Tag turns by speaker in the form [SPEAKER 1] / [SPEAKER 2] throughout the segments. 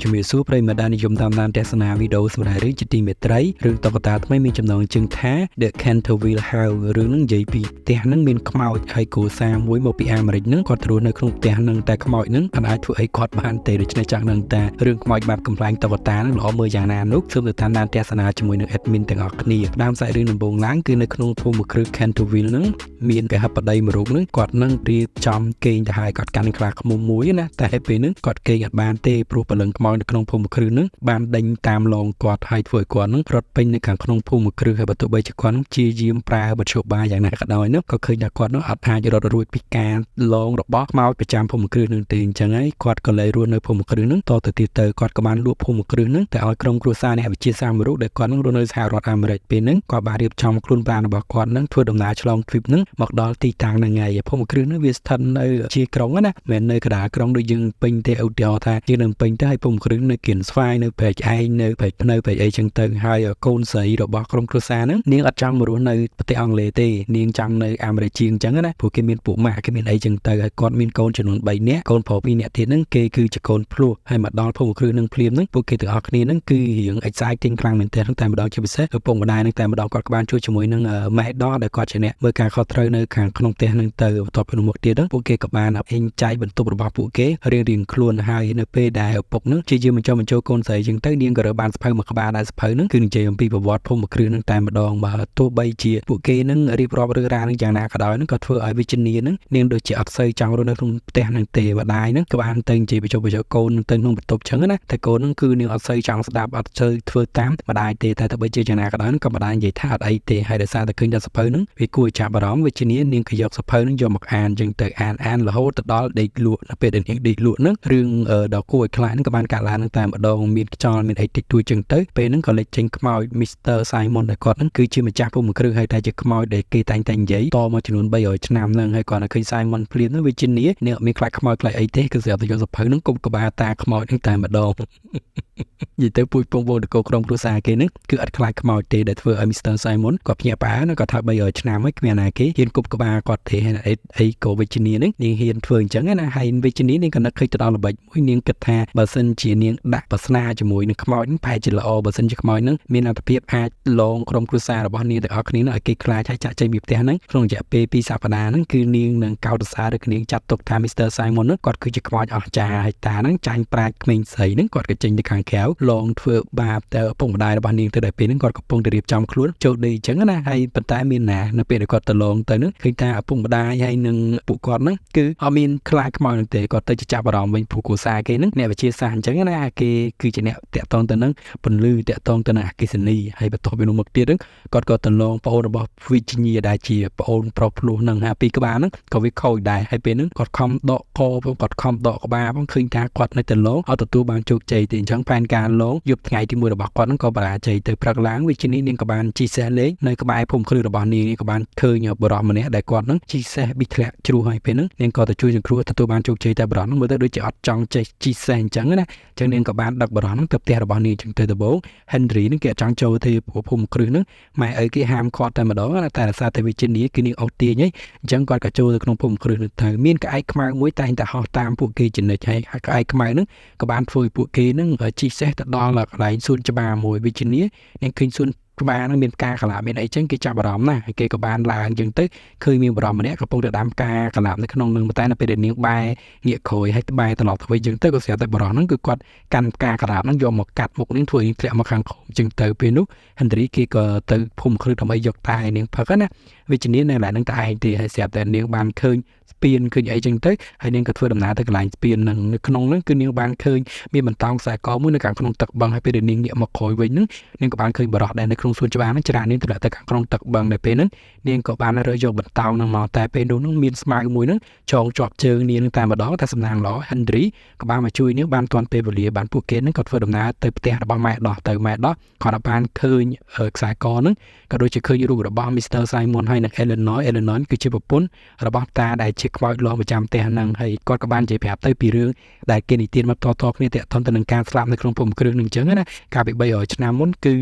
[SPEAKER 1] ជំរាបសួរប្រិយមិត្តដែលនិយមតាមដានទស្សនាវីដេអូសម្រាប់រឿងជាទីមេត្រីរឿងតុក្កតាថ្មីមានចំណងជើងថា The Canterville House រឿងហ្នឹងនិយាយពីផ្ទះហ្នឹងមានខ្មោចហើយគ្រួសារមួយមកពីអាមេរិកហ្នឹងគាត់រស់នៅក្នុងផ្ទះហ្នឹងតែខ្មោចហ្នឹងអត់អាចធ្វើអីគាត់បានទេដូច្នេះចង់ដឹងថារឿងខ្មោចបែបកំប្លែងតុក្កតាហ្នឹងល្អមើលយ៉ាងណានោះសូមទៅតាមដានទស្សនាជាមួយនឹង admin ទាំងអស់គ្នាដើមសាច់រឿងដំបូងឡើងគឺនៅក្នុងភូមិគ្រឹះ Canterville ហ្នឹងមានគេហបតីមួយរូបហ្នឹងគាត់នឹងរៀបចំគេងទៅហើយគាត់កាន់ខ្លាឃ្មុំមួយណាតែពេលហ្នឹងគាត់គេងអត់បានទេព្រោះព្រលឹងខ្មោចនៅក្នុងភូមិគ្រឹះហ្នឹងបានដេញតាមលងគាត់ហើយធ្វើឲ្យគាត់ហ្នឹងរត់ពេញនៅខាងក្នុងភូមិគ្រឹះហើយបើទោះបីជាគាត់ហ្នឹងព្យាយាមប្រើមធ្យោបាយយ៉ាងណាក៏ដោយនោះក៏ឃើញថាគាត់នោះអត់អាចរត់រួចពីការលងរបស់ខ្មោចប្រចាំភូមិគ្រឹះហ្នឹងទេអញ្ចឹងហើយគាត់ក៏លែងរស់នៅភូមិគ្រឹះហ្នឹងតទៅទៀតទៅគាត់ក៏បានលក់ភូមិគ្រឹះហ្នឹងទៅឲ្យក្រុមគ្រួសារអ្នកវិទ្យាសាស្ត្រមួយរូបដែលគាត់ហ្នឹងរស់នៅសហរដ្ឋអាមេរិកពេលហ្នឹងគាត់បានរៀបចំខ្លួនប្រាណរបស់គាត់ហ្នឹងធ្វើដំណើរឆ្លងទ្វីបហ្នឹងមកដល់ទីតាំងហ្នឹងហើយភូមិគ្រឹះហ្នឹងវាស្ថិតនៅជាក្រុងណាមិនមែននៅកណ្ដាលក្រុងដូចយើងពេញទេឧទាហរណ៍ថាយើងនៅពេញទៅហើយភូមិគ្រឹះនៅគៀនស្វាយនៅព្រែកឯងនៅព្រែកភ្នៅព្រែកអីចឹងទៅហើយកូនស្រីរបស់ក្រុមគ្រួសារហ្នឹងនាងអត់ចង់មករស់នៅប្រទេសអង់គ្លេសទេនាងចង់នៅអាមេរិកជាងចឹងណាព្រោះគេមានពួកម៉ាក់គេមានអីចឹងទៅហើយគាត់មានកូនចំនួន3នាក់កូនប្រុស2នាក់ទៀតហ្នឹងគេគឺជាកូនភ្លោះហើយមកដល់ភូមិគ្រឹះនឹងភ្លាមហ្នឹងពួកគេទាំងអស់គ្នាហ្នឹងគឺរៀង exciting ខ្លាំងមែនទែនតែម្ដងជាពិសេសឪពុកម្ដាយហ្នឹងតែម្ដងគាត់ក៏បានជួយជាមួយនឹងម៉ែដោះដែលគាត់ជាអ្នកមើលការខុសត្រូវនៅខាងក្នុងផ្ទះហ្នឹងទៅបន្ទាប់ពីនោះមកទៀតហ្នឹងពួកគេក៏បានអេងចែកបន្ទប់របស់ពួកគេរៀងរៀងខ្លួនហើយនៅពេលដែលឪពុកហ្នឹងជាជាបញ្ចុះបញ្ចូលកូនស្រីចឹងទៅនាងក៏រើបានសភៅមួយក្បាលដែរសភៅហ្នឹងគឺនិយាយអំពីប្រវត្តិភូមិគ្រឹះហ្នឹងតែម្ដងបើទោះបីជាពួកគេហ្នឹងរៀបរាប់រឿងរ៉ាវហ្នឹងយ៉ាងណាក៏ដោយហ្នឹងក៏ធ្វើឲ្យវិជ្ជនីហ្នឹងនាងដូចជាអត់សូវចង់រស់នៅក្នុងផ្ទះហ្នឹងទេម្ដាយហ្នឹងក៏បានទៅនិយាយបញ្ចុះបញ្ចូលកូនទៅក្នុងបន្ទប់ចឹងណាតែកូនហ្នឹងគឺនាងអត់សូវចង់ស្ដាប់អត់សូវធ្វើតាមម្ដាយទេតែទោះបីជាយ៉ាងណាក៏ដោយក៏ម្ដាយនិយាយថាអត់អីទេហើយដោយសារតែឃើញថាសភៅហ្នឹងវាគួរឲ្យចាប់អារម្មណ៍វិជ្ជនីនាងក៏យកសភៅហ្នឹងយកមកអានចឹងទៅអានអានរហូតទៅដល់ដេកលក់នៅពេលដែលនាងដេកលក់ហ្នឹងរឿងដ៏គួរឲ្យខ្លាចហ្នឹងក៏បានកើតឡើងហ្នឹងតែម្ដងមានខ្យល់មានអីតិចតួចចឹងទៅពេលហ្នឹងក៏លេចចេញខ្មោច Mr. Simon ដែលគាត់ហ្នឹងគឺជាម្ចាស់ភូមិគ្រឹះហើយតែជាខ្មោចដែលគេតែងតែនិយាយតមកចំនួន300ឆ្នាំហ្នឹងហើយគាត់នៅឃើញ Simon ភ្លាមហ្នឹងវិជ្ជនីនាងអត់មានខ្លាចខ្មោចខ្លាចអីទេគឺស្រាប់តែយកសភៅហ្នឹងគប់ក្បាលតាខ្មោចហ្នឹងតែម្ដងនិយាយទៅពូជពងវងតកោក្រុមគ្រួសារគេហ្នឹងគឺអត់ខ្លាចខ្មោចទេដែលធ្វើឲ្យ Mr. Simon គាត់ភ្ញាក់ផ្អើលគាត់ថា300ឆ្នាំហើយគ្មានណាគេហ៊ានគប់ក្បាលគាត់ទេហើយអីអីក៏វិជ្ជនីហ្នឹងនាងហ៊ានធ្វើអញ្ចឹងណាហើយវិជ្ជនីនាងក៏នឹកឃើញទៅដល់ល្បិចមួយនាងគិតថាបើសិនជានាងដាក់ប្រស្នាជាមួយនឹងខ្មោចហ្នឹងប្រហែលជាល្អបើសិនជាខ្មោចហ្នឹងមានលទ្ធភាពអាចលងក្រុមគ្រួសាររបស់នាងទាំងអស់គ្នានឹងឲ្យគេខ្លាចហើយចាក់ចេញពីផ្ទះហ្នឹងក្នុងរយៈពេល2សប្តាហ៍ហ្នឹងគឺនាងនឹងកោតសរសើរឬនាងចាត់ទុកថា Mr. Simon ហ្នឹងគាត់គឺជាខ្មោចអស្ចារ្យហើយតាហ្នឹងចាញ់ប្រាជ្ញក្មេងស្រីហ្នឹងគាត់ក៏ចេញទៅខាងក្រៅលងធ្វើបាបទៅឪពុកម្ដាយរបស់នាងទៅដល់ពេលហ្នឹងគាត់កំពុងតែរៀបចំខ្លួនចូលដេកអញ្ចឹងណាហើយប៉ុន្តែមានណានៅពេលដែលគាត់ទៅលងទៅហ្នឹងឃើញថាឪពុកម្ដាយហើយនឹងពួកគាត់ហ្នឹងគឺអត់មានខ្លាចខ្មោចហ្នឹងទេគាត់ទៅចាប់អារម្មណ៍វិញព្រោះគ្រួសារគេហ្នឹងអ្នកវិទ្យាសាស្ត្រអញ្ចឹងណាគេគឺជាអ្នកតាក់ទងទៅនឹងពន្លឺតាក់ទងទៅនឹងអគ្គិសនីហើយបន្ទាប់ពីនោះមកទៀតហ្នឹងគាត់ក៏ទៅលងប្អូនរបស់វិជ្ជញាដែលជាប្អូនប្រុសភ្លោះហ្នឹងហើយពីក្បាលហ្នឹងក៏វាខូចដែរហើយពេលហ្នឹងគាត់ខំដកកផងគាត់ខំដកក្បាលផងឃើញថាគាត់នៅតែលងអត់ទទួលបានជោគជ័យទេអញ្ចឹងផែនការលងយប់ថ្ងៃទី1របស់គាត់ហ្នឹងក៏បរាជ័យទៅព្រឹកឡើងវិជ្ជនីនាងក៏បានជិះសេះលេងនៅក្បែរភូមិគ្រឹះរបស់នាងក៏បានឃើញបុរសម្នាក់ដែលគាត់ហ្នឹងជិះសេះប៊ីធ្លាក់ជ្រោះហើយពេលហ្នឹងនាងក៏ទៅជួយសង្គ្រោះទទួលបានជោគជ័យតែបុរសហ្នឹងមើលទៅដូចជាអត់ចង់ចេះជិះសេះអញ្ចឹងណាអញ្ចឹងនាងក៏បានដឹកបុរសហ្នឹងទៅផ្ទះរបស់នាងអញ្ចឹងទៅដំបូង Henry ហ្នឹងគេអត់ចង់ចូលទេព្រោះភូមិគ្រឹះហ្នឹងម៉ែឪគេហាមឃាត់តែម្ដងណាតែរសារតែវិជ្ជនីគឺនាងអស់ទាញហីអញ្ចឹងគាត់ក៏ចូលទៅក្នុងភូមិគ្រឹះនោះទៅមានក្អែកខ្មៅមួយតែងតែហោះតាមពួកគេជានិច្ចហើយក្អែកខ្មៅហ្នឹងក៏បានធ្វើឲ្យពួកគេហ្នឹងជិះសេះទៅដល់កន្លែងសួនច្បារមួយវិជ្ជនីនាងឃើញសួនច្បារហ្នឹងមានផ្កាកន្លាមានអីចឹងគេចាប់អារម្មណ៍ណាហើយគេក៏បានឡើងចឹងទៅឃើញមានបរិមម្នាក់កំពុងតែដាំផ្កាកន្លានៅក្នុងនឹងតែនៅពេលដែលនាងបែរងាកក្រោយហើយបែរត្រឡប់ទៅវិញចឹងទៅក៏ស្រាប់តែបរិសហ្នឹងគឺគាត់កាន់ផ្កាកន្លាហ្នឹងយកមកកាត់មុខនាងធ្វើនាងធ្លាក់មកខាងក្រោមចឹងទៅពេលនោះ Henry គេក៏ទៅភូមិគ្រឹះដើម្បីយកតែនាងផឹកណាវិជ្ជនីនៅកន្លែងហ្នឹងតែឯងទេហើយស្រាប់តែនាងបានឃើញស្ពានឃើញអីចឹងទៅហើយនាងក៏ធ្វើដំណើរទៅកន្លែងស្ពានហ្នឹងនៅក្នុងហ្នឹងគឺនាងបានឃើញមានបន្តោងខ្សែកមួយនៅខាងក្នុងទឹកបឹងហើយពេលដែលនាងងាកមកក្រោយវិញហ្នឹងនាងក៏បានឃើញបរោះដែលនៅក្នុងសួនច្បារហ្នឹងច្រាននាងទម្លាក់ទៅខាងក្នុងទឹកបឹងដែលពេលហ្នឹងនាងក៏បានរើសយកបន្តោងហ្នឹងមកតែពេលនោះហ្នឹងមានស្មៅមួយហ្នឹងចងជាប់ជើងនាងតែម្ដងតែសំណាងល្អ Henry ក៏បានមកជួយនាងបានទាន់ពេលវេលាបានពួកគេហ្នឹងក៏ធ្វើដំណើរទៅផ្ទះរបស់ម៉ែដោះទៅម៉ែដោះគាត់បានឃើញខ្សែកហ្នឹងក៏ដូចជាឃើញរូបរបស់ Mr. Simon ហើយនិង Eleanor Eleanor គឺជាប្រពន្ធរបស់តាដែល ជាខ្មោចលងប្រចាំផ្ទះហ្នឹងហើយគាត់ក៏បាននិយាយប្រាប់ទៅពីរឿងដែលគេនិទានមកតៗគ្នាទាក់ទងទៅនឹងការស្លាប់នៅក្នុងភូមិគ្រឹះនឹងអញ្ចឹងណាកាលពី300ឆ្នាំមុនគឺ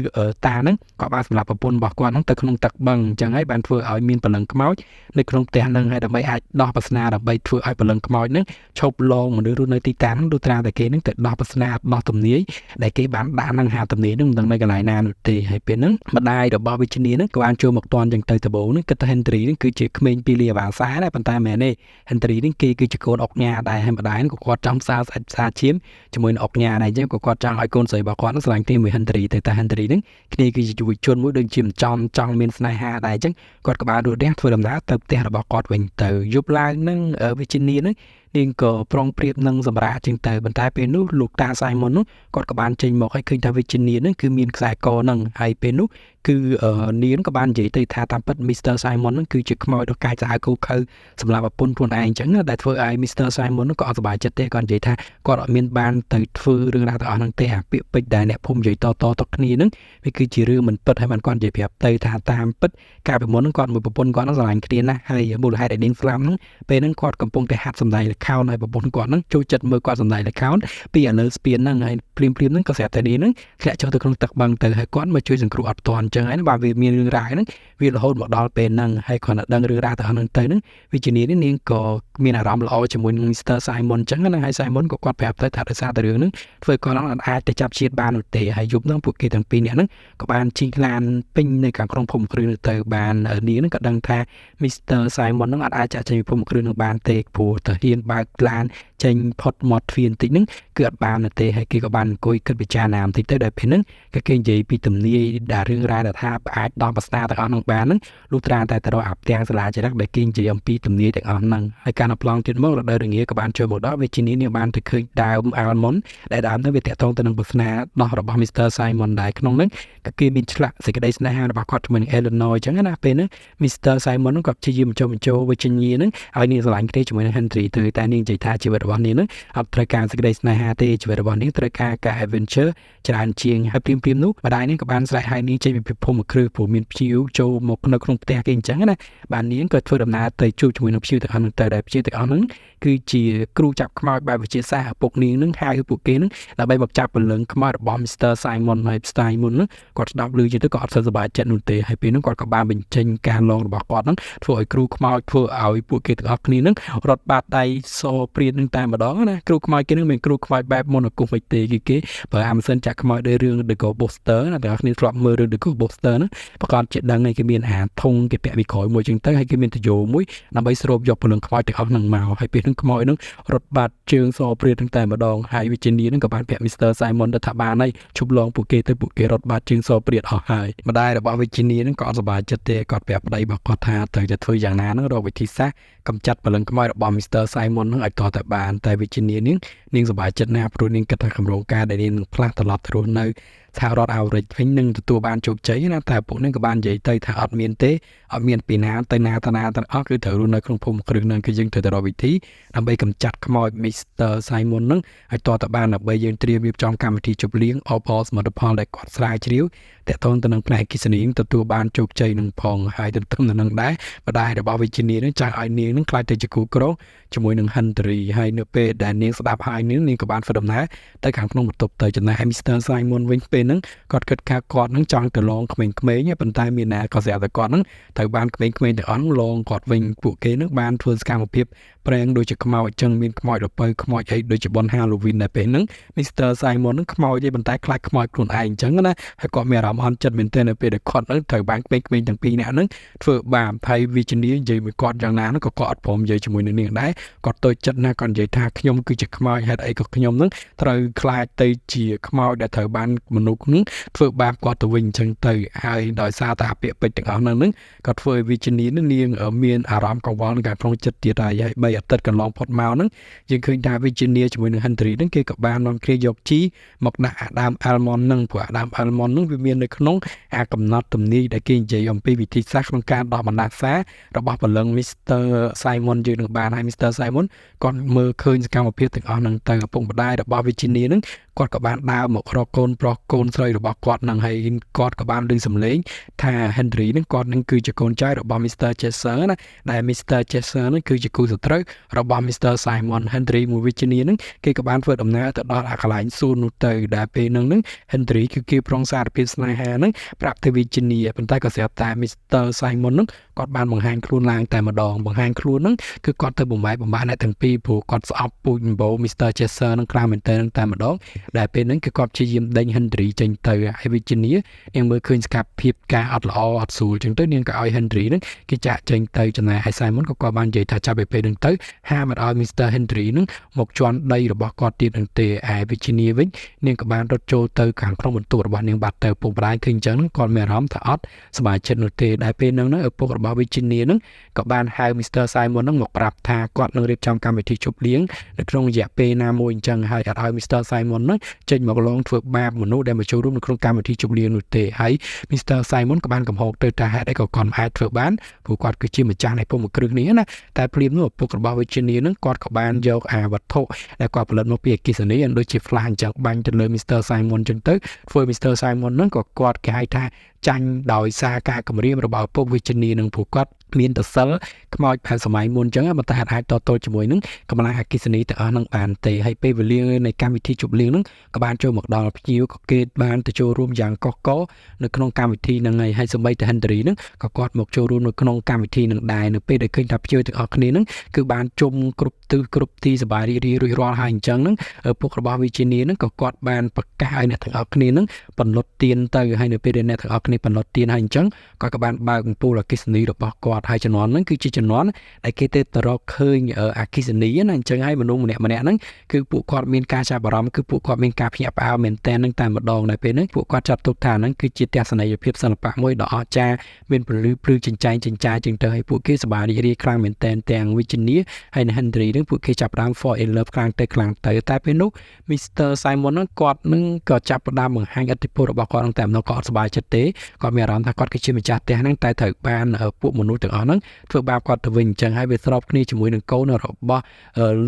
[SPEAKER 1] តាហ្នឹងក៏បានសម្លាប់ប្រពន្ធរបស់គាត់ហ្នឹងទៅក្នុងទឹកបឹងអញ្ចឹងហើយបានធ្វើឲ្យមានព្រលឹងខ្មោចនៅក្នុងផ្ទះហ្នឹងហើយដើម្បីអាចដោះប្រស្នាដើម្បីធ្វើឲ្យព្រលឹងខ្មោចហ្នឹងឈប់លងមនុស្សរស់នៅទីតាំងហ្នឹងដូចត្រាតែគេហ្នឹងទៅដោះប្រស្នាដោះទំនាយដែលគេបានដាក់ហ្នឹងហាទំនាយហ្នឹងមិនដឹងនៅកន្លែងណានោះទេហើយពេលហ្នឹងម្ដាយរបស់វិជ្ជនីហ្នឹងក៏បានចូលមកតន់ចឹងទៅដំបូងហ្នឹងគិតថា Henry ហ្នឹងគឺជាក្មេងពីលីអាវ៉ាសាដែរប៉ុន្តែមែនទេ Henry ហ្នឹងគេគឺជាកូនអុកញ៉ាដែរហើយម្ដាយហ្នឹងក៏គាត់ចង់ផ្សារស្អិតផ្សារឈាមជាមួយនឹងអុកញ៉ាដែរអញ្ចឹងក៏គាត់ចង់ឲ្យកូនស្រីរបស់គាត់ហ្នឹងស្រឡាញ់គ្នាមួយ Henry ទៅតែ Henry ហ្នឹងគ្នាគឺជាយុវជនមួយដូចជាមិនចំចង់មានស្នេហាដែរអញ្ចឹងគាត់ក៏បានរត់រះធ្វើដំណើរទៅផ្ទះរបស់គាត់វិញទៅយប់ឡើងហ្នឹងវិជ្ជនីហ្នឹងនាងក៏ប្រុងប្រៀបនឹងសម្រាប់ជាងទៅប៉ុន្តែពេលនោះលោកតាសៃមុននោះគាត់ក៏បានចេញមកឲ្យឃើញថាវិជ្ជនីហ្នឹងគឺមានខ្សែកហ្នឹងហើយពេលនោះគឺនាងក៏បាននិយាយទៅថាតាមពិត Mr. Simon ហ្នឹងគឺជាខ្មោចដ៏កាចសាហាវឃោឃៅសម្រាប់ប្រពន្ធខ្លួនឯងអញ្ចឹងដែលធ្វើឲ្យ Mr. Simon ហ្នឹងក៏អត់សប្បាយចិត្តទេគាត់និយាយថាគាត់អត់មានបានទៅធ្វើរឿងរ៉ាវទាំងអស់ហ្នឹងទេអាពាក្យពេចន៍ដែលអ្នកភូមិនិយាយតតទៅគ្នាហ្នឹងវាគឺជារឿងមិនពិតហើយបានគាត់និយាយប្រាប់ទៅថាតាមពិតកាលពីមុនហ្នឹងគាត់មួយប្រពន្ធគាត់ហ្នឹងស្រឡាញ់គ្នាណាស់ហើយមូលហេតុដែលនាងស្លាប់ហ្នឹងពេលហ្នឹងគាត់កំពុងតែហាត់សម្ដែងល្ខោនហើយប្រពន្ធគាត់ហ្នឹងចូលចិត្តមើលគាត់សម្ដែងល្ខោនពីឥឡូវស្ពានហ្នឹងហើយភ្លាមភ្លាមហ្នឹងក៏ស្រាប់តែនាងហ្នឹងធ្លាក់ចុះទៅក្នុងទឹកបឹងទៅហើយគាត់មកជួយសង្គ្រោះអត់ទាន់អញ្ចឹងហើយបាទវាមានរឿងរ៉ាវហ្នឹងវារហូតមកដល់ពេលហ្នឹងហើយគ្រាន់តែដឹងរឿងរ៉ាវទាំងអស់ហ្នឹងទៅហ្នឹងវិជ្ជនីនេះនាងក៏មានអារម្មណ៍ល្អជាមួយនឹង Mr. Simon អញ្ចឹងណាហើយ Simon ក៏គាត់ប្រាប់ទៅថាដោយសារតែរឿងហ្នឹងធ្វើគាត់ហ្នឹងអាចទៅចាប់ជាតិបាននោះទេហើយយប់ហ្នឹងពួកគេទាំងពីរនាក់ហ្នឹងក៏បានជិះឡានពេញនៅខាងក្នុងភូមិគ្រឹះទៅបាននាងហ្នឹងក៏ដឹងថា Mr. Simon ហ្នឹងអាចចាក់ចេញពីភូមិគ្រឹះនឹងបានទេព្រោះទៅហ៊ានបើកឡានចេញផុតមាត់ទ្វារបន្តិចហ្នឹងគឺអត់បានទេហើយគេក៏បានអង្គុយគិតពិចារណាបន្តិចទៅដែលពេលហ្នឹងក៏គេនិយាយពីទំនាយដែលរឿងរ៉ាវដែលថាអាចដោះប្រស្នាទាំងអស់ហ្នឹងបានហ្នឹងលុះត្រាតែទៅរកអាផ្ទាំងសាលាចរិតដែលគេនិយាយអំពីទំនាយទាំងអស់ហ្នឹងហើយការនៅប្លង់ទៀតមករដូវរងាក៏បានចូលមកដល់វិជានីនេះបានទៅឃើញដើមអាល់មុនដែលដើមហ្នឹងវាតាក់ទងទៅនឹងប្រស្នាដោះរបស់ Mr. Simon ដែរក្នុងហ្នឹងក៏គេមានឆ្លាក់សេចក្តីស្នេហារបស់គាត់ជាមួយនឹង Eleanor អញ្ចឹងណាពេលហ្នឹង Mr. Simon ហ្នឹងក៏ព្យាយាមបញ្ចុះបញ្ចូលវិជ្ជាហ្នឹងឲ្យនាងស្រឡាញ់គ្នាជាមួយនឹង Henry ទៅតែនាងនិយាយថាជីវិតរបស់នាងហ្នឹងអត់ត្រូវការសេចក្តីស្នេហាទេជីវិតរបស់នាងត្រូវការការ adventure ច្រើនជាងហើយព្រាមព្រាមនោះម្ដាយនាងក៏បានស្រែកឲ្យនាងចេញពីភូមិគ្រឹះព្រោះមានភ្ញៀវចូលមកនៅក្នុងផ្ទះគេអញ្ចឹងណាបាននាងក៏ធ្វើដំណើរទៅជួបជាមួយនឹងភ្ញៀវទាំងអស់ហ្នឹងទៅដែលភ្ញៀវទាំងអស់ហ្នឹងគឺជាគ្រូចាប់ខ្មោចបែបវិទ្យាសាស្ត្រឪពុកនាងហ្នឹងហៅពួកគេហ្នឹងដើម្បីមកចាប់ព្រលឹងខ្មោចរបស់ Mr. Simon ហើយ Simon ហ្នឹងគាត់ស្ដាប់ឮជាទៅក៏អត់សូវសប្បាយចិត្តនោះទេហើយពេលហ្នឹងគាត់ក៏បានបញ្ចេញការលងរបស់គាត់ហ្នឹងធ្វើឲ្យគ្រូខ្មោចធ្វើឲ្យពួកគេទាំងអស់គ្នាហ្នឹងរត់បាតដៃសព្រាននឹងតែម្ដងណាគ្រូខ្មោចគេហ្នឹងមិនគ្រូខ្មោចបែបមុនអាគុំមិនទេគេគេបើអាម៉ាស៊ីនចាក់ខ្មោចដោយរឿង The Ghostbuster ណាទាំងអស់គ្នាធ្លាប់មើលរឿង The Ghostbuster ហ្នឹងប្រកាសជាដឹងហើយគេមានអាធុងគេពាក់ពីក្រោយមួយចឹងទៅហើយគេមានតយោមួយដើម្បីស្រូបយកព្រលឹងខ្មោចទាំងអស់ហ្នឹងមកហើយពេលហ្នឹងខ្មោចហ្នឹងរត់បាត់ជើងសព្រានហ្នឹងតែម្ដងហើយវិជ្ជនីហ្នឹងក៏បានប្រាប់ Mr. Simon ទៅថាបានហើយឈប់លងពួកគេទៅពួកគេរត់បាត់ជើងសព្រានអស់ហើយម្ដាយរបស់វិជ្ជនីហ្នឹងក៏អត់សប្បាយចិត្តទេគាត់ប្រាប់ប្តីរបស់គាត់ថាត្រូវតែធ្វើយ៉ាងណាហ្នឹងរកវិធីសាស្ត្រកម្ចាត់ព្រលឹងខ្មោចរបស់ Mr. Simon ហ្នឹងឲ្យតតែបានតែវិជ្ជនីនេះនាងសប្បាយចិត្តណាស់ព្រោះនាងគិតថាកម្រងការដែលនាងនឹងផ្លាស់ត្រឡប់ទៅរស់នៅសហរដ្ឋអាមេរិកវិញនឹងទទួលបានជោគជ័យណាតែពួកនេះក៏បាននិយាយទៅថាអត់មានទេអត់មានពីណាទៅណាទៅណាទាំងអស់គឺត្រូវរស់នៅក្នុងភូមិគ្រឹះហ្នឹងគឺយើងត្រូវតែរកវិធីដើម្បីកម្ចាត់ខ្មោច Mr. Simon ហ្នឹងឲ្យតតែបានដើម្បីយើងត្រៀមរៀបចំកម្មវិធីជប់លៀងអបអរសមិទ្ធផលដែលគាត់ស្រាវជ្រាវតាក់ទងទៅនឹងផ្នែកអគ្គិសនីទទួលបានជោគជ័យនឹងផងហើយទន្ទឹមនឹងដែរម្ដាយរបស់វិជ្ជនីនឹងចង់ឲ្យនាងនឹងក្លាយទៅជាគូគ្រងជាមួយនឹង Henry ហើយនៅពេលដែលនាងស្ដាប់ហើយនាងនាងក៏បានធ្វើដំណើរទៅខាងក្នុងបន្ទប់ទៅចំណែក Mr. Simon វិញពេលហ្នឹងគាត់គិតថាគាត់នឹងចង់ទៅលងក្មេងៗប៉ុន្តែមានណាក៏ស្រាប់តែគាត់នឹងត្រូវបានក្មេងៗទាំងអស់លងគាត់វិញពួកគេនឹងបានធ្វើសកម្មភាពប្រេងដូចជាខ្មោចចឹងមានខ្មោចលពៅខ្មោចអីដូចជាបុណ្យ Halloween ដែរពេលហ្នឹង Mr. Simon នឹងខ្មោចទេប៉ុន្តែខ្លាចខ្មោចខ្លួនឯងអញ្ចឹងណាហើយគាត់មានអារម្មណ៍អន់ចិត្តមែនទែននៅពេលដែលគាត់នឹងត្រូវបានក្មេងៗទាំងពីរនាក់ហ្នឹងធ្វើបាបហើយវិជ្ជនីនិយាយមួយគាត់យ៉ាងណាហ្នឹងក៏គាត់អត់ព្រមនិយាយជាមួយនឹងនាងដែរគាត់តូចចិត្តណាស់គាត់និយាយថាខ្ញុំគឺជាខ្មោចហេតុអីក៏ខ្ញុំហ្នឹងត្រូវខ្លាចទៅជាខ្មោចដែលត្រូវបានមនុស្សហ្នឹងធ្វើបាបគាត់ទៅវិញអញ្ចឹងទៅហើយដោយសារតែអាពាក្យពេចន៍ទាំងអស់ហ្នឹងហ្នឹងក៏ធ្វើឲ្យវិជ្ជនីនឹងនាងមានអារម្មណ៍កង្វល់នឹងការក្នុងចិត្តទៀតហើយហើយ3អាទិត្យកន្លងផុតមកហ្នឹងយើងឃើញថាវិជ្ជនីជាមួយនឹង Henry ហ្នឹងគេក៏បាននាំគ្នាយកជីមកដាក់អាដើម almond ហ្នឹងព្រោះអាដើម almond ហ្នឹងវាមាននៅក្នុងអាកំណត់ទំនាយដែលគេនិយាយអំពីវិធីសាស្ត្រក្នុងការដោះបណ្ដាសារបស់ព្រលឹង Mr. Simon យើងនឹងបានហើយ Mr. Simon គាត់មើលឃើញសកម្មភាពទាំងអស់ហ្នឹងទៅឪពុកម្ដាយរបស់ Virginia ហ្នឹងគាត់ក៏បានដើរមករកកូនប្រុសកូនស្រីរបស់គាត់ហ្នឹងហើយគាត់ក៏បានឮសំឡេងថា Henry ហ្នឹងគាត់នឹងគឺជាកូនចៅរបស់ Mr. Cheshire ណាដែល Mr. Cheshire ហ្នឹងគឺជាគូសត្រូវរបស់ Mr. Simon Henry មួយ Virginia ហ្នឹងគេក៏បានធ្វើដំណើរទៅដល់អាកន្លែងសួននោះទៅដែលពេលហ្នឹងហ្នឹង Henry គឺគេប្រុងសារភាពស្នេហាហ្នឹងប្រាប់ទៅ Virginia ប៉ុន្តែក៏ស្រាប់តែ Mr. Simon ហ្នឹងគាត់បានបង្ហាញខ្លួនឡើងតែម្ដងបង្ហាញខ្លួនហ្នឹងគឺគាត់ទៅបំបែកបំបាក់អ្នកទាំងពីរព្រោះគាត់ស្អប់ពូជអំបូរ Mr. Cheshire ហ្នឹងខ្លាំងមែនទែនតែម្ដងដែលពេលហ្នឹងគឺគាត់ព្យាយាមដេញ Henry ចេញទៅហើយ Virginia នាងមើលឃើញសកម្មភាពការអត់ល្អអត់ស្រួលចឹងទៅនាងក៏ឲ្យ Henry ហ្នឹងគេចាក់ចេញទៅចំណែកឯ Simon ក៏គាត់បាននិយាយថាចាប់ពីពេលហ្នឹងទៅហាមអត់ឲ្យ Mr. Henry ហ្នឹងមកជន់ដីរបស់គាត់ទៀតនឹងទេឯ Virginia វិញនាងក៏បានរត់ចូលទៅខាងក្នុងបន្ទប់របស់នាងបាត់ទៅពុកម្ដាយឃើញចឹងគាត់មានអារម្មណ៍ថាអត់សប្បាយចិត្តនោះទេដែលពេលហ្នឹងឪពុករបស់ Virginia ហ្នឹងក៏បានហៅ Mr. Simon ហ្នឹងមកប្រាប់ថាគាត់នឹងរៀបចំកម្មវិធីជប់លៀងនៅក្នុងរយៈពេលណាមួយអញ្ចឹងហើយអត់ឲ្យ Mr. Simon ហ្នឹងចេញមកលងធ្វើបាបមនុស្សដែលមកចូលរួមនៅក្នុងកម្មវិធីជប់លៀងនោះទេហើយ Mr. Simon ក៏បានកំហុសទៅថាហេតុអីក៏គាត់មិនអាចធ្វើបានព្រោះគាត់គឺជាម្ចាស់នៃភូមិគ្រឹះនេះណាតែភ្លាមនោះឪពុករបស់ Virginia ហ្នឹងគាត់ក៏បានយកអាវត្ថុដែលគាត់ផលិតមកពីអគ្គិសនីដូចជា flash អញ្ចឹងបាញ់ទៅលើ Mr. Simon អញ្ចឹងទៅធ្វើ Mr. Simon ហ្នឹងក៏គាត់គេហៅថាចាញ់ដោយសារការគម្រាមរបស់ឪពុក Virginia នឹងព្រោះគាត់មានតសិលខ្មោចបែបសម័យមុនអញ្ចឹងប៉ុន្តែអាចតទល់ជាមួយនឹងកម្លាំងអគ្គិសនីទាំងអស់ហ្នឹងបានទេហើយពេលវេលានៃកម្មវិធីជប់លៀងហ្នឹងក៏បានចូលមកដល់ភ្ញៀវក៏គេបានទៅចូលរួមយ៉ាងកុះករនៅក្នុងកម្មវិធីហ្នឹងហើយហើយសូម្បីតែ Henry ហ្នឹងក៏គាត់មកចូលរួមនៅក្នុងកម្មវិធីហ្នឹងដែរនៅពេលដែលឃើញថាភ្ញៀវទាំងអស់គ្នាហ្នឹងគឺបានជុំគ្រប់ទិសគ្រប់ទីសប្បាយរីករាយរួចរាល់ហើយអញ្ចឹងហ្នឹងឪពុករបស់ Virginia ហ្នឹងក៏គាត់បានប្រកាសឲ្យអ្នកទាំងអស់គ្នាហ្នឹងពន្លត់ទៀនទៅហើយនៅពេលដែលអ្នកទាំងអស់គ្នាពន្លត់ទៀនហើយអញ្ចឹងគាត់ក៏បានបើកអំពូលអគ្គិសនីរបស់គាត់ហើយជំនាន់ហ្នឹងគឺជាជំនាន់ដែលគេទៅទៅរកឃើញអគ្គិសនីណាអញ្ចឹងហើយមនុស្សម្នាក់ម្នាក់ហ្នឹងគឺពួកគាត់មានការចាប់អារម្មណ៍គឺពួកគាត់មានការភ្ញាក់ផ្អើលមែនទែនហ្នឹងតែម្ដងនៅពេលហ្នឹងពួកគាត់ចាត់ទុកថាហ្នឹងគឺជាទស្សនីយភាពសិល្បៈមួយដ៏អស្ចារ្យមានពន្លឺភ្លឺចិញ្ចែងចិញ្ចាយចឹងទៅហើយពួកគេសប្បាយរីករាយខ្លាំងមែនទែនទាំង Virginia ហើយនិង Henry ហ្នឹងពួកគេចាប់ផ្ដើម fall in love ខ្លាំងទៅខ្លាំងទៅតែពេលនោះ Mr. Simon ហ្នឹងគាត់នឹងក៏ចាប់ផ្ដើមបង្ហាញឥទ្ធិពលរបស់គាត់ហ្នឹងតែម្ដងគាត់អត់សប្បាយចិត្តទេគាត់មានអារម្មណ៍ថាគាត់គឺជាម្ចាស់ផ្ទះហ្នឹងតែត្រូវបានពួកមនុស្សទាំងអស់ហ្នឹងធ្វើបាបគាត់ទៅវិញអញ្ចឹងហើយវាស្របគ្នាជាមួយនឹងកូនរបស់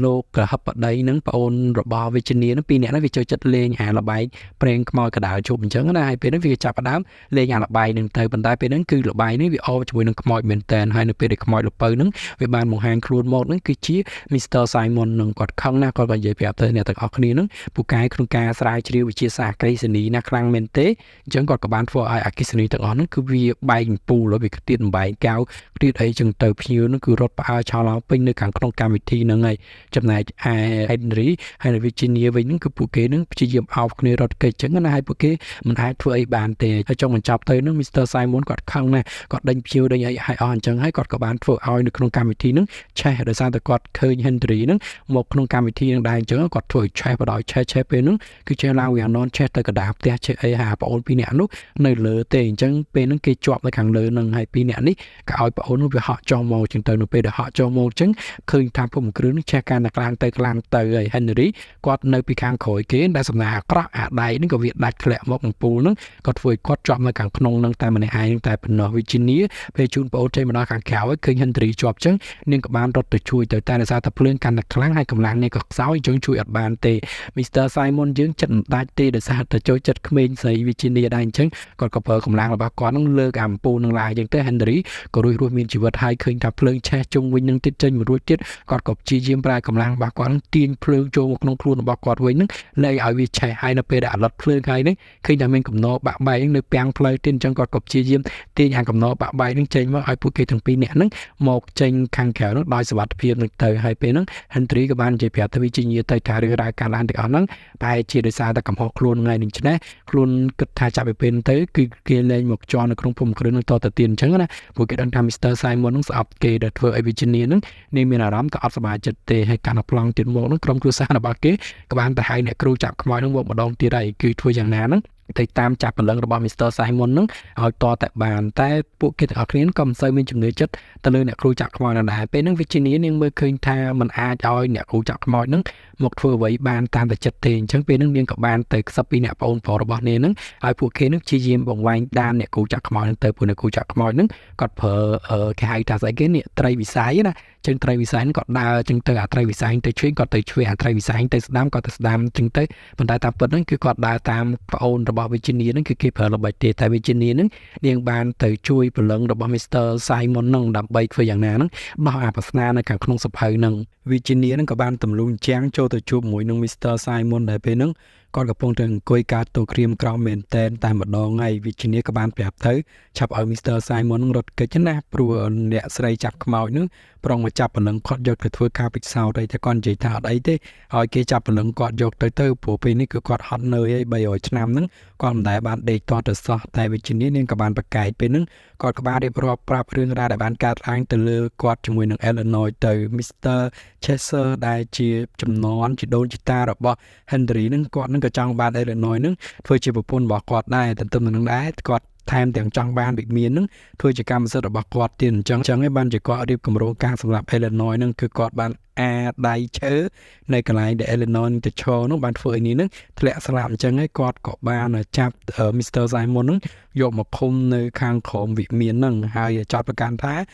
[SPEAKER 1] លោកកហបតីហ្នឹងប្អូនរបស់ Virginia ហ្នឹងពីរនាក់ហ្នឹងវាចូលចិត្តលេងអាល្បែងប្រេងខ្មោចកដាលជប់អញ្ចឹងណាហើយពេលហ្នឹងវាចាប់ផ្ដើមលេងអាល្បែងហ្នឹងទៅប៉ុន្តែពេលហ្នឹងគឺល្បែងនេះវាអបជាមួយនឹងខ្មោចមែនតើហើយនៅពេលដែលខ្មោចល្ពៅហ្នឹងវាបានបង្ហាញខ្លួនមកហ្នឹងគឺជា Mr. Simon នឹងគាត់ខឹងណាស់គាត់ក៏និយាយប្រាប់ទៅអ្នកទាំងអស់គ្នាហ្នឹងពូកែក្នុងការស្រាវជ្រាវវិទ្យាសាស្ត្រអគ្គិសនីណាខ្លាំងមែនទេអញ្ចឹងគាត់ក៏បានធ្វើឲ្យអគ្គិសនីទាំងអស់ហ្នឹងគឺវាបែកអំពូលវាខ្ទាតបំបែកកៅខ្ទាតអីចឹងទៅភ្ញៀវហ្នឹងគឺរត់ផ្អើលឆោឡោពេញនៅខាងក្នុងកម្មវិធីហ្នឹងហើយចំណែកឯ Henry ហើយនៅ Virginia វិញហ្នឹងគឺពួកគេហ្នឹងព្យាយាមអោបគ្នារត់គេចចឹងណាហើយពួកគេមិនអាចធ្វើអីបានទេហើយចុងបញ្ចប់ទៅហ្នឹង Mr. Simon គាត់ខឹងណាស់គាត់ដេញភ្ញៀវដេញអីឲ្យអស់អញ្ចឹងហើយគាត់ក៏បានធ្វើឲ្យនៅក្នុងកម្មវិធីហ្នឹងឆេះដោយសារតែគាត់ឃើញ Henry ហ្នឹងមកក្នុងកម្មវិធីហ្នឹងដែរអញ្ចឹងគាត់ធ្វើឲ្យឆេះបដ ாய் ឆេះឆេះពេលហ្នឹងគឺឆេះឡើងវាអននឆេះទៅកណ្ដាលផ្ទះឆេះអីហាប្អូនពីរនាក់នោះនៅលើទេអញ្ចឹងពេលហ្នឹងគេជាប់នៅខាងលើហ្នឹងហើយពីរនាក់នេះក៏ឲ្យប្អូននោះវាហក់ចុះមកអញ្ចឹងទៅនៅពេលដែលហក់ចុះមកអញ្ចឹងឃើញថាភូមិគ្រឿងនេះឆេះកាន់តែខ្លាំងទៅខ្លាំងទៅហើយ Henry គាត់នៅពីខាងក្រោយគេដែលសំណាងអាក្រក់អាដៃហ្នឹងក៏វាដាច់ធ្លាក់មកអំពូលហ្នឹងក៏ធ្វើឲ្យគាត់ជាប់នៅខាងក្នុងហ្នឹងតែម្នាក់ឯងតែប៉ុណ្ណោះ Virginia ពេលជូនប្អូនចេញមកដល់ខាងក្រៅហើយឃើញ Henry ជាប់អញ្ចឹងនាងក៏បានរត់ទៅជួយទៅតែដោយសារតែភ្លើងកាន់តែខ្លាំងហើយកម្លាំងនាងក៏ខ្សោយអញ្ចឹងជួយអត់បានទេ Mr. Simon យើងចិត្តមិនដាច់ទេដោយសារតែចូលចិត្តក្មេងស្រី Virginia ដែរអញ្ចឹងគាត់ក៏ប្រើកម្លាំងរបស់គាត់នឹងលើកអាអំពូលនឹងឡើងអញ្ចឹងទៅ Henry ក៏រួចរស់មានជីវិតហើយឃើញថាភ្លើងឆេះជុំវិញនឹងទៀតចេញមករួចទៀតគាត់ក៏ព្យាយាមប្រើកម្លាំងរបស់គាត់នឹងទាញភ្លើងចូលមកក្នុងខ្លួនរបស់គាត់វិញនឹងលែងឲ្យវាឆេះហើយនៅពេលដែលអាឡុតភ្លើងហើយនេះឃើញថាមានកំណរបាក់បែកនៅពាំងផ្លូវទៀតអញ្ចឹងគាត់ក៏ព្យាយាមទាញអាកំណរបាក់បែកនឹងចេញមកឲ្យពួកគេទាំងពីរនាក់ហ្នឹងមកចេញខាងក្រៅនោះដោយសុវត្ថិភាពនឹងទៅហើយពេលហ្នឹង Henry ក៏បាននិយាយប្រាប់ទៅ Virginia ទៅថារឿងរ៉ាវកើតឡើងទាំងអស់ហ្នឹងប្រហែលជាដោយសារតែកំហុសខ្លួនថ្ងៃនេះច្នេះខ្លួនគិតថាចាប់ពីពេលទៅគឺគេលែងមកជន់នៅក្នុងភូមិគ្រឹះនឹងតទៅទៀតអញ្ចឹងណាព្រោះគេដឹងថា Mr. Simon នឹងស្អប់គេដែលធ្វើឲ្យ Virginia នឹងនាងមានអារម្មណ៍ក៏អត់សប្បាយចិត្តទេហើយកាន់តែប្លង់ទៀតមកនឹងក្រុមគ្រួសាររបស់គេក៏បានទៅហៅអ្នកគ្រូចាប់ខ្មោចនឹងមកម្ដងទៀតហើយគឺធ្វើយ៉ាងណាហ្នឹងទៅតាមចាប់ព្រលឹងរបស់ Mr. Simon នឹងឲ្យតតែបានតែពួកគេទាំងអស់គ្នាក៏មិនសូវមានជំនឿចិត្តទៅលើអ្នកគ្រូចាប់ខ្មោចនោះដែរពេលហ្នឹង Virginia នាងមើលឃើញថាมันអាចឲ្យអ្នកគ្រូចាប់ខ្មោចហ្នឹងមកធ្វើអ្វីបានតាមតែចិត្តទេអញ្ចឹងពេលហ្នឹងនាងក៏បានទៅខ្សឹបពីអ្នកប្អូនប្រុសរបស់នាងហ្នឹងឲ្យពួកគេហ្នឹងព្យាយាមបង្វែងដានអ្នកគ្រូចាប់ខ្មោចហ្នឹងទៅពួកអ្នកគ្រូចាប់ខ្មោចហ្នឹងគាត់ប្រើគេហៅថាស្អីគេនេះត្រីវិស័យណា ចឹងត្រីវិស័យហ្នឹងក៏ដើរចឹងទៅអាត្រីវិស័យទៅឆ្វេងគាត់ទៅឆ្វេងអាត្រីវិស័យទៅស្ដាំគាត់ទៅស្ដាំចឹងទៅប៉ុន្តែតាមពិតហ្នឹងគឺគាត់ដើរតាមប្អូនរបស់ Virginia ហ្នឹងគឺគេប្រើល្បិចទេតែ Virginia ហ្នឹងនាងបានទៅជួយព្រលឹងរបស់ Mr. Simon ហ្នឹងដើម្បីធ្វើយ៉ាងណាហ្នឹងដោះអាប្រស្នានៅខាងក្នុងសភៅហ្នឹង Virginia ហ្នឹងក៏បានទម្លុះជាងចូលទៅជួបមួយនឹង Mr. Simon ដែលពេលហ្នឹងគាត់កំពុងតែអង្គុយកើតទៅក្រៀមក្រោមមែនតែនតែម្ដងហើយ Virginia ក៏បានប្រាប់ទៅឆាប់ឲ្យ Mr. Simon នឹងរត់គេចណាព្រោះអ្នកស្រីចាប់ខ្មោចនឹងប្រុងមកចាប់ព្រលឹងគាត់យកទៅធ្វើការពិសោធន៍អីតែគាត់និយាយថាអត់អីទេឲ្យគេចាប់ព្រលឹងគាត់យកទៅទៅព្រោះពេលនេះគឺគាត់ហត់នឿយហើយ300ឆ្នាំហ្នឹងគាត់មិនដែលបានដេកតទៅសោះតែ Virginia នាងក៏បានប្រកែកពេលហ្នឹងគាត់ក៏បានរៀបរាប់ប្រាប់រឿងរ៉ាវដែលបានកើតឡើងទៅលើគាត់ជាមួយនឹង Eleanor ទៅ Mr. Cheshire ដែលជាចំណន់ជាដូនជីតារបស់ Henry ហ្នឹងគាត់ហ្នឹងក៏ចង់បាន Eleanor ហ្នឹងធ្វើជាប្រពន្ធរបស់គាត់ដែរទន្ទឹមនឹងនឹងដែរគាត់ថែមទាំងចង់បានវិមានហ្នឹងធ្វើជាកម្មសិទ្ធិរបស់គាត់ទៀតអញ្ចឹងអញ្ចឹងឯងបានជាគាត់រៀបគម្រោងការសម្រាប់ Eleanor ហ្នឹងគឺគាត់បានអាដៃឈើនៅកន្លែងដែល Eleanor ទៅឈរនោះបានធ្វើឲ្យនេះហ្នឹងធ្លាក់ស្លាប់អញ្ចឹងឯងគាត់ក៏បានចាប់ Mr. Simon ហ្នឹងយកមកឃុំនៅខាងក្រោមវិមានហ្នឹងហើយចោទប្រកាន់ថ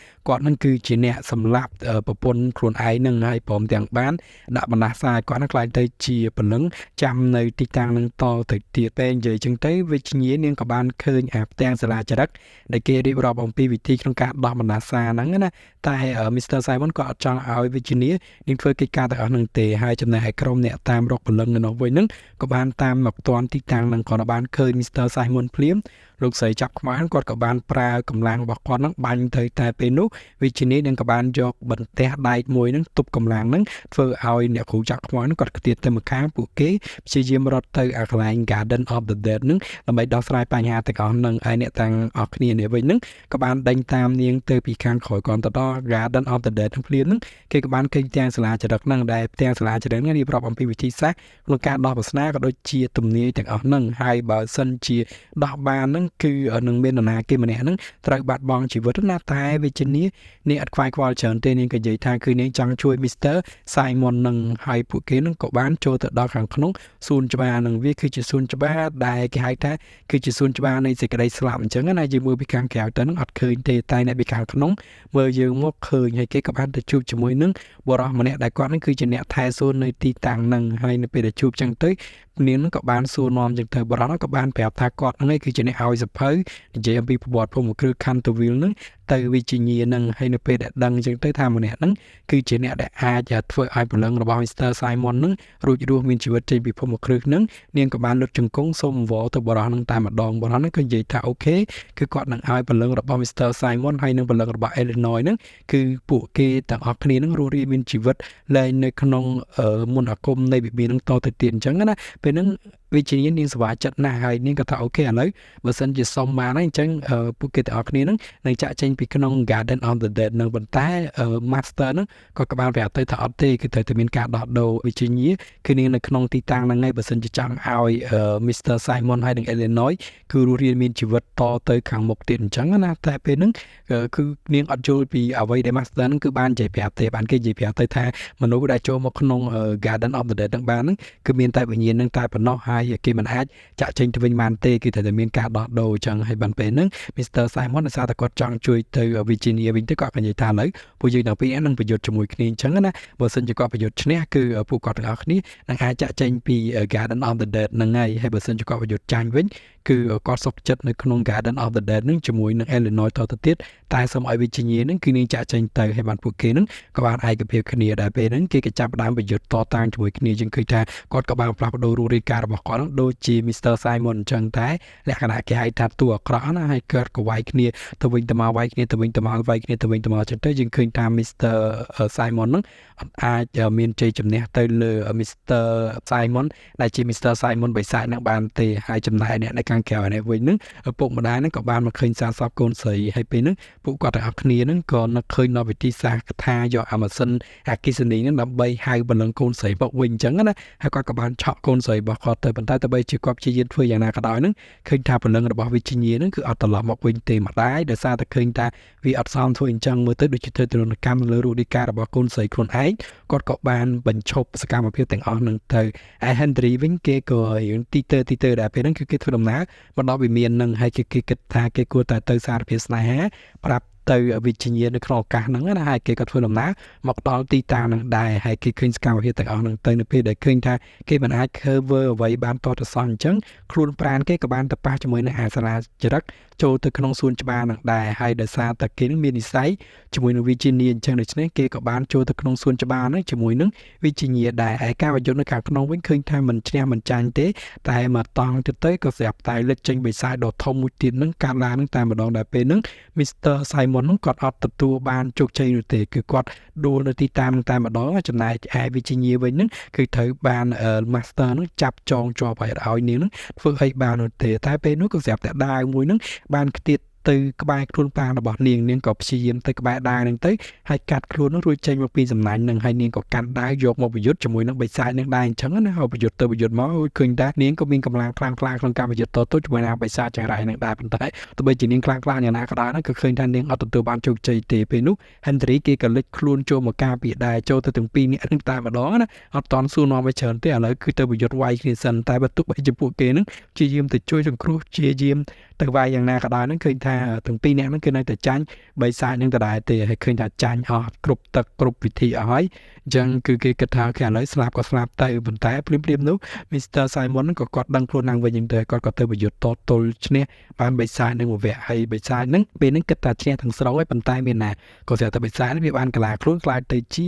[SPEAKER 1] ាគាត់ហ្នឹងគឺជាអ្នកសម្លាប់ប្រពន្ធខ្លួនឯងហ្នឹងហើយព្រមទាំងបានដាក់បណ្ដាសាឲ្យគាត់ហ្នឹងក្លាយទៅជាព្រលឹងចាំនៅទីតាំងហ្នឹងតទៅទៀតពេលនិយាយចឹងទៅវិជ្ជានាងក៏បានឃើញអាផ្ទាំងសាលាចរិកដែលគេរៀបរាប់អំពីវិធីក្នុងការដោះបណ្ដាសាហ្នឹងណាតែ Mr. Simon ក៏អត់ចង់ឲ្យវិជ្ជានាងធ្វើកិច្ចការទាំងអស់ហ្នឹងទេហើយចំណែកឯក្រុមអ្នកតាមរកព្រលឹងនៅនោះវិញហ្នឹងក៏បានតាមមកផ្ទាន់ទីតាំងហ្នឹងក៏បានឃើញ Mr. Simon ភ្លាមលោកស្រីចាប់ខ្មៅគាត់ក៏បានប្រើកម្លាំងរបស់គាត់ហ្នឹងបាញ់ទៅតែពេលនោះវិជ្ជានឹងក៏បានយកបន្ទះដែកមួយហ្នឹងទប់កម្លាំងហ្នឹងធ្វើឲ្យអ្នកគ្រូចាប់ខ្មៅហ្នឹងគាត់ខ្ទាតទៅម្ខាងពួកគេព្យាយាមរត់ទៅអាកន្លែង Garden of the Dead ហ្នឹងដើម្បីដោះស្រាយបញ្ហាទាំងអស់ហ្នឹងហើយអ្នកទាំងអស់គ្នានេះវិញហ្នឹងក៏បានដេញតាមនាងទៅពីខាងក្រោយគាត់ទៅដល់ Garden of the Dead ហ្នឹងភ្លាមហ្នឹងគេក៏បានឃើញផ្ទាំងសាលាចរិកហ្នឹងដែលផ្ទាំងសាលាចរិកហ្នឹងរៀបរាប់អំពីវិធីសាស្ត្រក្នុងការដោះប្រស្នាក៏ដូចជាទំនាយទាំងអស់ហ្នឹងហើយបើសិនជាដោះបានហ្នឹងគឺនឹងមាននរណាគេម្នាក់ហ្នឹងត្រូវបាត់បង់ជីវិតណាតែវិជ្ជានេះនាងអត់ខ្វាយខ្វល់ច្រើនទេនាងក៏និយាយថាគឺនាងចង់ជួយ Mr. Simon នឹងហើយពួកគេនឹងក៏បានចូលទៅដល់ខាងក្នុងសួនច្បារនឹងវាគឺជាសួនច្បារដែលគេហៅថាគឺជាសួនច្បារនៃសេចក្តីស្លាប់អញ្ចឹងណាយើងមើលពីខាងក្រៅទៅនឹងអត់ឃើញទេតែអ្នកពីខាងក្នុងមើលយើងមកឃើញហើយគេក៏បានទៅជួបជាមួយនឹងបុរសម្នាក់ដែលគាត់នឹងគឺជាអ្នកថែសួននៅទីតាំងហ្នឹងហើយនៅពេលដែលជួបចឹងទៅនាងនឹងក៏បានសួរនាំចឹងទៅបុរសហ្នឹងក៏បានប្រាប់ថាគាត់ហ្នឹងឯងគឺជាអ្នកឲ្យសភៅនិយាយអំពីប្រវត្តិភូមិគ្រឹះ Canterville ហ្នឹងទៅវិជ្ជាហ្នឹងហើយនៅពេលដែលដឹងចឹងទៅថាម្នាក់ហ្នឹងគឺជាអ្នកដែលអាចធ្វើឲ្យព្រលឹងរបស់ Mr. Simon ហ្នឹងរួចរស់មានជីវិតចេញពីភូមិគ្រឹះហ្នឹងនាងក៏បានលុតជង្គង់សូមអង្វរទៅបុរសហ្នឹងតែម្ដងបុរសហ្នឹងក៏និយាយថា okay គឺគាត់នឹងឲ្យព្រលឹងរបស់ Mr. Simon ហើយនិងព្រលឹងរបស់ Eleanor ហ្នឹងគឺពួកគេទាំងអស់គ្នាហ្នឹងរស់រានមានជីវិតលែងនៅក្នុងមន្តអាគមនៃវិមានហ្នឹងតទៅទៀតអញ្ចឹងណាពេលហ្នឹងវិជ្ជានាងសប្បាយចិត្តណាស់ហើយនាងក៏ថា okay ឥឡូវបើសិនជាសុំបានហើយអញ្ចឹងពួកគេទាំងអស់គ្នាហ្នឹងនឹងចាក់ចេញពីក្នុង Garden of the Dead នឹងប៉ុន្តែ Master ហ្នឹងក៏ក៏បានប្រាប់ទៅថាអត់ទេគឺត្រូវតែមានការដោះដូរវិជ្ជាគឺនាងនៅក្នុងទីតាំងហ្នឹងហើយបើសិនជាចង់ឲ្យ Mr. Simon ហើយនិង Eleanor គឺរស់រានមានជីវិតតទៅខាងមុខទៀតអញ្ចឹងណាតែពេលហ្នឹងគឺនាងអត់យល់ពីអ្វីដែល Master ហ្នឹងគឺបាននិយាយប្រាប់ទេបានគេនិយាយប្រាប់ទៅថាមនុស្សដែលចូលមកក្នុង Garden of the Dead ហ្នឹងបានហ្នឹងគឺមានតែវិញ្ញាណហ្នឹងតែប៉ុណ្ណោះហើយគេមិនអាចចាក់ចេញទៅវិញបានទេគឺត្រូវតែមានការដោះដូរអញ្ចឹងហើយបានពេលហ្នឹង Mr. Simon ដោយសារតែគាត់ចង់ជួយទៅ Virginia វិញទៅគាត់ក៏និយាយថាឥឡូវពួកយើងទាំងពីរនឹងប្រយុទ្ធជាមួយគ្នាអញ្ចឹងណាបើសិនជាគាត់ប្រយុទ្ធឈ្នះគឺពួកគាត់ទាំងអស់គ្នានឹងអាចចាក់ចេញពី Garden of the Dead ហ្នឹងហើយហើយបើសិនជាគាត់ប្រយុទ្ធចាញ់វិញគឺគាត់សុខចិត្តនៅក្នុង Garden of the Dead ហ្នឹងជាមួយនឹង Eleanor តទៅទៀតតែសូមឲ្យ Virginia ហ្នឹងគឺនាងចាក់ចេញទៅហើយបានពួកគេហ្នឹងក៏បានឯកភាពគ្នាដែរពេលហ្នឹងគេក៏ចាប់ផ្ដើមប្រយុទ្ធតតាំងជាមួយគ្នាយើងឃើញថាគាត់ក៏បានផ្លាស់ប្ដូររូបរាងកាយរបស់គាត់ហ្នឹងដូចជា Mr. Simon អញ្ចឹងតែលក្ខណៈគេហៅថាតួអាក្រក់ណាហើយគាត់ក៏វាយគ្នាទៅវិញទៅមកវាយគ្នាទៅវិញទៅមកវាយគ្នាទៅវិញទៅមកអញ្ចឹងទៅយើងឃើញថា Mr. Simon ហ្នឹងអត់អាចមានជ័យជំនះទៅលើ Mr. Simon ដែលជា Mr. Simon បិសាចហ្នឹងបានទេហើយចំណែកអ្នកនៅខាងក្រៅនេះវិញហ្នឹងឪពុកម្ដាយហ្នឹងក៏បានមកឃើញសាកសពកូនស្រីហើយពេលហ្នឹងពួកគាត់ទាំងអស់គ្នាហ្នឹងក៏នឹកឃើញដល់វិធីសាស្ត្រថាយកអាម៉ាស៊ីនអគ្គិសនីហ្នឹងដើម្បីហៅព្រលឹងកូនស្រីមកវិញអញ្ចឹងណាហើយគាត់ក៏បានឆក់កូនស្រីរបស់គាត់ទៅប៉ុន្តែទៅបីជាគាត់ព្យាយាមធ្វើយ៉ាងណាក៏ដោយហ្នឹងឃើញថាព្រលឹងរបស់វិជ្ជាហ្នឹងគឺអត់ត្រឡប់មកវិញទេម្ដាយដោយសារតែឃើញថាវាអត់សមធ្វើអញ្ចឹងមើលទៅដូចជាធ្វើទរណកម្មលើរូបរាងកាយរបស់កូនស្រីខ្លួនឯងគាត់ក៏បានបញ្ឈប់សកម្មភាពទាំងអស់ហ្នឹងទៅឯ Henry វិញគេក៏រៀងទីទើទីទើដែរពេលហ្នឹងគឺគេធ្វើដំណើរមកដល់វិមានហ្នឹងហើយគេគិតថាគេគួរតែទៅសារភាពស្នេហាប្រាប់ ទៅវិជ្ជានៅក្នុងឱកាសហ្នឹងណាហើយគេក៏ធ្វើដំណើរមកដល់ទីតាំងហ្នឹងដែរហើយគេឃើញសកម្មភាពទាំងអស់ហ្នឹងទៅនៅពេលដែលឃើញថាគេមិនអាច cover អ្វីបានតទៅសោះអញ្ចឹងខ្លួនប្រានគេក៏បានទៅប៉ះជាមួយនឹងអាសាលាចរិកចូលទៅក្នុងសួនច្បារហ្នឹងដែរហើយដោយសារតែគេនឹងមាននិស្ស័យជាមួយនឹងវិជ្ជាអញ្ចឹងដូច្នេះគេក៏បានចូលទៅក្នុងសួនច្បារហ្នឹងជាមួយនឹងវិជ្ជាដែរហើយការប្រយុទ្ធនៅខាងក្នុងវិញឃើញថាមិនឈ្នះមិនចាញ់ទេតែមកតង់ទៀតទៅក៏ស្រាប់តែលេចចេញបិសាចដ៏ធំមួយទៀតហ្នឹងកាត់ឡើងហ្នឹងតែម្ដងដែលពេលហ្នឹង Mr. Simon ហ្នឹងគាត់អត់ទទួលបានជោគជ័យនោះទេគឺគាត់ដួលនៅទីតាំងតែម្ដងចំណែកឯវិជ្ជាវិញហ្នឹងគឺត្រូវបាន Master ហ្នឹងចាប់ចងជាប់ឲ្យឲ្យនាងហ្នឹងធ្វើអីបាននោះទេតែពេលនោះក៏ស្រាប់តែដាវមួយហ្នឹងបានខ្ទាតទៅក្បែរខ្លួនប្រាណរបស់នាងនាងក៏ព្យាយាមទៅក្បែរដាវហ្នឹងទៅហើយកាត់ខ្លួននោះរួចចេញមកពីសំណាញ់នឹងហើយនាងក៏កាន់ដាវយកមកប្រយុទ្ធជាមួយនឹងបិសាចនឹងដែរអញ្ចឹងណាហើយប្រយុទ្ធទៅប្រយុទ្ធមកឃើញថានាងក៏មានកម្លាំងខ្លាំងក្លាក្នុងការប្រយុទ្ធតទៅជាមួយនឹងបិសាចចង្រៃនឹងដែរប៉ុន្តែទោះបីជានាងខ្លាំងក្លាយ៉ាងណាក៏ដោយក៏ឃើញថានាងអត់ទទួលបានជោគជ័យទេពេលនោះ Henry គេក៏លេចខ្លួនចូលមកការពារដែរចូលទៅទាំងពីរនាក់នឹងតែម្ដងណាអត់តន់សួរនាំឲ្យច្រើនទេឥឡូវគឺទៅប្រយុទ្ធវាយគ្នាសិនតែបើទោះបីជាពួកគេនឹងព្យាយាមទៅជួយសង្គ្រោះព្យាយាមទៅវាយយ៉ាងណាក៏ដោយហ្នឹងឃើញថាទាំងពីរនាក់ហ្នឹងគឺនៅតែចាញ់បីសាចនឹងដដែលទេហើយឃើញថាចាញ់អស់គ្រប់ទឹកគ្រប់វិធីអស់ហើយអញ្ចឹងគឺគេគិតថាគេឥឡូវស្លាប់ក៏ស្លាប់ទៅប៉ុន្តែភ្លាមៗនោះ Mr. Simon ហ្នឹងក៏គាត់ដឹងខ្លួនឡើងវិញអញ្ចឹងទៅគាត់ក៏ទៅប្រយុទ្ធតទល់ឈ្នះបានបិសាចនឹងមួយវគ្គហើយបិសាចហ្នឹងពេលហ្នឹងគិតថាឈ្នះទាំងស្រុងហើយប៉ុន្តែមានណាក៏ស្រាប់តែបិសាចនេះវាបានកលាខ្លួនក្លាយទៅជា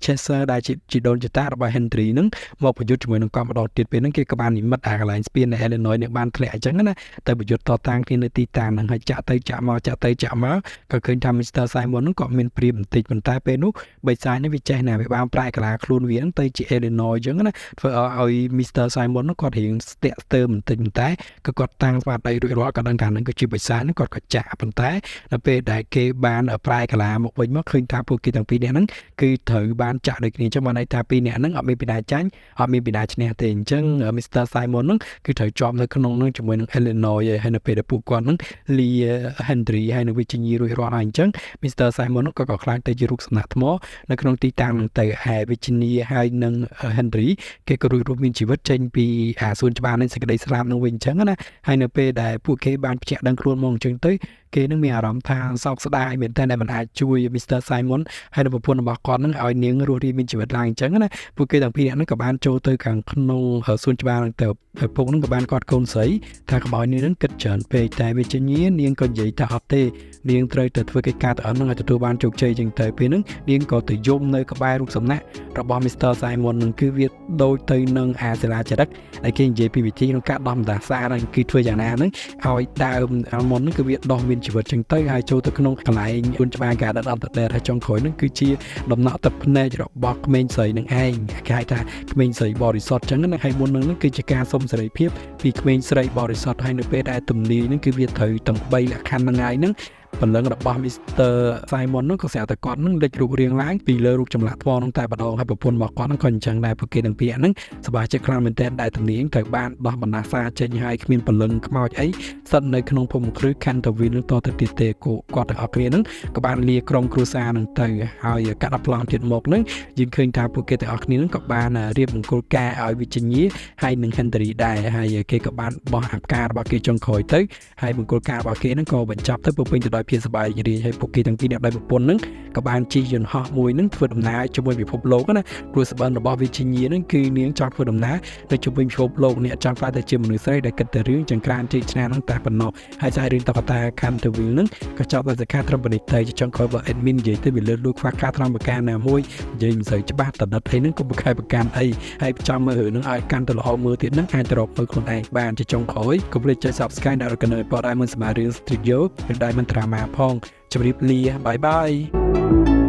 [SPEAKER 1] Chaser ដែលជាជីដូនជីតារបស់ Henry ហ្នឹងមកប្រយុទ្ធជាមួយនឹងគាត់ម្ដងទៀតពេលហ្នឹងគេក៏បាននិមិត្តអាកន្លែងស្ពាននៅ Illinois នេះបានធ្លាក់អញ្ចឹងណាទៅប្រយុទ្ធតតាំងគ្នានៅទីតាំងហ្នឹងហើយចាក់ទៅចាក់មកចាក់ទៅចាក់មកក៏ឃើញថា Mr. Simon ហ្នឹងក៏មានព្រាបបន្តិចប៉ុន្តែពេលនោះបិសាចនេះវាចេះណាវាបានប្រែកាឡាខ្លួនវាហ្នឹងទៅជា Illinois អញ្ចឹងណាធ្វើឲ្យ Mr. Simon ហ្នឹងគាត់រៀងស្ទាក់ស្ទើរបន្តិចប៉ុន្តែក៏គាត់តាំងស្មារតីរួចរាល់ក៏ដឹងថាហ្នឹងគឺជាបិសាចហ្នឹងគាត់ក៏ចាក់ប៉ុន្តែនៅពេលដែលគេបានប្រែកាឡាមកវិញមកឃើញថាពួកគេទាំងពីរនាក់ហ្នឹងគឺត្រូវបានចាក់ដូចគ្នាអញ្ចឹងបានន័យថាពីរនាក់ហ្នឹងអត់មានពីណាចាញ់អត់មានពីណាឈ្នះទេអញ្ចឹង Mr. Simon ហ្នឹងគឺត្រូវជាប់នៅក្នុងហ្នឹងជាមួយនឹង Illinois ហើយនៅពេលដែលពួកគាត់ហ្នឹងលា Henry ហើយនៅ Virginia រួចរាល់ហើយអញ្ចឹង Mr. Simon ហ្នឹងក៏ក្លាយទៅជារូបសំណាកថ្មនៅក្នុងទីតាំងហ្នឹងទៅហើយ Virginia ហើយនិង Henry គេក៏រួចរស់មានជីវិតចេញពីអាសួនច្បារនៃសេចក្តីស្លាប់នឹងវិញអញ្ចឹងណាហើយនៅពេលដែលពួកគេបានភ្ញាក់ដឹងខ្លួនមកអញ្ចឹងទៅគេនឹងមានអារម្មណ៍ថាសោកស្ដាយមែនតើដែលមិនអាចជួយ Mr. Simon ហើយនិងប្រពន្ធរបស់គាត់នឹងឲ្យនាងរស់រានមានជីវិតឡើងអញ្ចឹងណាពួកគេទាំងពីរនាក់ហ្នឹងក៏បានចូលទៅខាងក្នុងសួនច្បារហ្នឹងទៅហើយពុកហ្នឹងក៏បានគាត់កូនស្រីថាកុំឲ្យនាងនឹងគិតច្រើនពេកតែវិជ្ជានាងក៏និយាយថាអត់ទេនាងត្រូវតែធ្វើកិច្ចការទាំងអស់ហ្នឹងឲ្យទទួលបានជោគជ័យចឹងទៅពេលហ្នឹងនាងក៏ទៅយំនៅក្បែររូបសំណាករបស់ Mr. Simon ហ្នឹងគឺវាដូចទៅនឹងអាសិលាចារឹកដែលគេនិយាយពីវិធីក្នុងការដោះបណ្ដាសាហ្នឹងគឺធ្វើយ៉ាងណាហ្នឹងឲ្យដើម almond ហ្នឹងគឺវាដោះមានជីវិតចឹងទៅហើយចូលទៅក្នុងកន្លែងសួនច្បារ Garden of the Dead ហើយចុងក្រោយហ្នឹងគឺជាដំណក់ទឹកភ្នែករបស់ក្មេងស្រីនឹងឯងគេហៅថាក្មេងស្រីបរិសុទ្ធចឹងណាហើយមុនហ្នឹងគឺជាការសុំសេរីភាពពីក្មេងស្រីបរិសុទ្ធហើយនៅពេលដែលទំនាយហ្នឹងគឺវាត្រូវទាំង3លក្ខខណ្ឌហ្នឹងហើយហ្នឹងព្រលឹងរបស់ Mr. Simon នោះក៏ស្រាប់តែគាត់នឹងលេចរូបរាងឡើងពីលើរូបចម្លាក់ថ្មនោះតែម្ដងហើយប្រពន្ធរបស់គាត់ហ្នឹងក៏អញ្ចឹងដែរពួកគេទាំងពីរហ្នឹងសប្បាយចិត្តខ្លាំងមែនទែនដែលទំនាញត្រូវបានដោះបណ្ដាសាចេញហើយគ្មានព្រលឹងខ្មោចអីស្ថិតនៅក្នុងភូមិគ្រឹះ Canterville នឹងតទៅទៀតទេគូគាត់ទាំងអស់គ្នាហ្នឹងក៏បានលាក្រុមគ្រួសារហ្នឹងទៅហើយកាត់ដល់ប្លង់ទៀតមកហ្នឹងយើងឃើញថាពួកគេទាំងអស់គ្នាហ្នឹងក៏បានរៀបមង្គលការឲ្យវិជ្ជាហើយនិង Henry ដែរហើយគេក៏បានបោះអាផ្ការបស់គេចុងក្រោយទៅហើយមង្គលការរបស់គេហ្នឹងក៏បញ្ចប់ទៅពោពេញទៅដោយភាពសប្បាយរីករាយហើយពួកគេទាំងពីរអ្នកដៃប្រពន្ធហ្នឹងក៏បានជិះយន្តហោះមួយហ្នឹងធ្វើដំណើរជាមួយពិភពលោកណាព្រោះសបិនរបស់វិជ្ជាហ្នឹងគឺនាងចង់ធ្វើដំណើរនៅជុំវិញពិភពលោកអ្នកចង់ក្លាយទៅជាមនុស្សស្រីដែលគិតតែរឿងចង្ក្រានជ័យឈ្នះហ្នឹងតែប៉ុណ្ណោះហើយសាយរឿងតកតា Canterville ហ្នឹងក៏ចប់ដោយសខាត្រឹមប៉ុណ្នេះទៅចង់ក្រោយបើ admin និយាយទៅវាលើលួចខ្វះការត្រង់ប្រការណាមួយនិយាយមិនសូវច្បាស់តដិតអីហ្នឹងកុំប្រកែប្រកាន់អីហើយចាំមើលរឿងហ្នឹងឲ្យកាន់ទៅល្អមើលទៀតហ្នឹងអាចទៅរកមើលខ្លួនឯងបានជាចុងក្រោយកុំភ្លេចចុច Subscribe ដល់ Channel ពណ៌ Diamond សម្រាប់រឿង Studio ឬ Diamond Drama ផងជម្រាបលា bye bye.